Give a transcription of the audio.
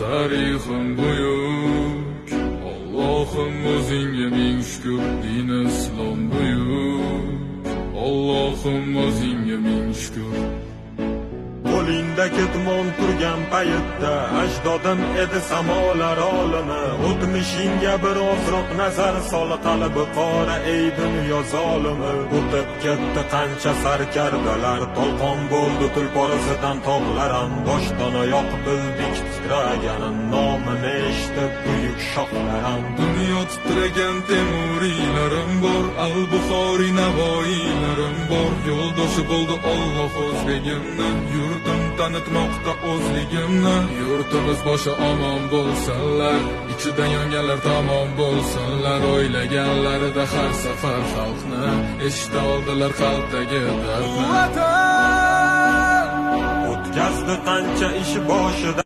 Tarixim buyuk, Allohim, o'zingga ming shukur. Din islom buyuk, Allohim, o'zingga ming shukur. Qo'lingda ketmon turgan paytda ajdodim edi samolar olimi. O'tmishingga bir ozroq nazar sol, qalbi qora, ey dunyo zolimi. O'tib ketdi qancha sarkardalar, tolqon bo'ldi tulpor izidan tog'laram. Boshdan oyoq bildik titraganin, nomini eshitib buyuk shohlaram. Dunyo titragan Temuriylarim bor, Al Buxoriy, Navoiylarim bor. Yo'ldoshi bo'ldi Alloh o'zbegimni, yurtim tanitmoqda o'zligimni. Yurtimiz boshi omon bo'lsinlar, ichidan yonganlar tamom bo'lsinlar. O'ylaganlarida har safar xalqni, eshita oldilar qalbdagi dardni. O'tkazdi qancha ish boshida.